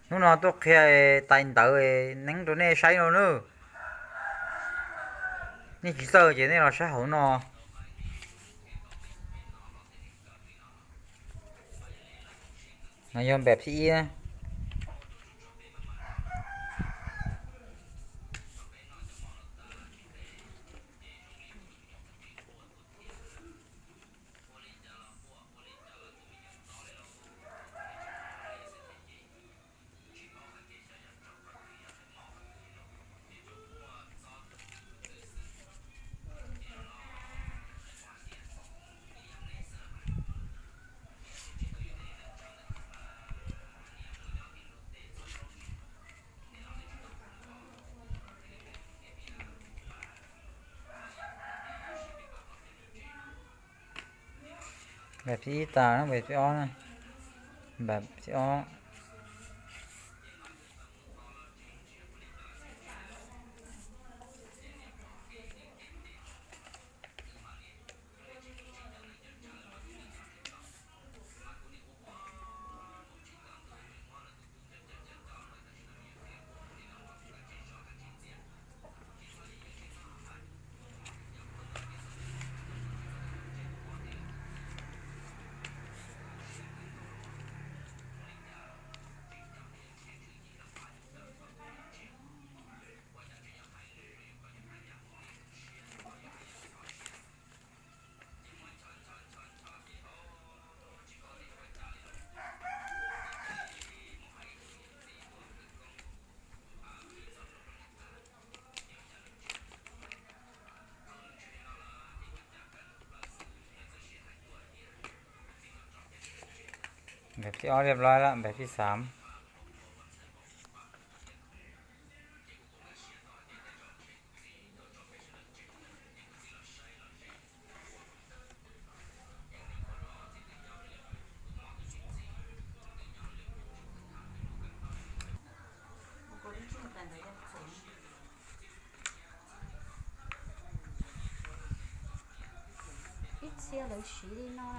Hnub no tuaj qhia tais ntawv neeb rau nej saib no nawb. Nej tsis txawj ces nej los saib hauv no. No yog npem thib ib. Npem thib ib tas, npem thib ob, npem thib ob. Npem thib ob riab lab lawm, npem thib xav. Ib txhia lawv siv li no.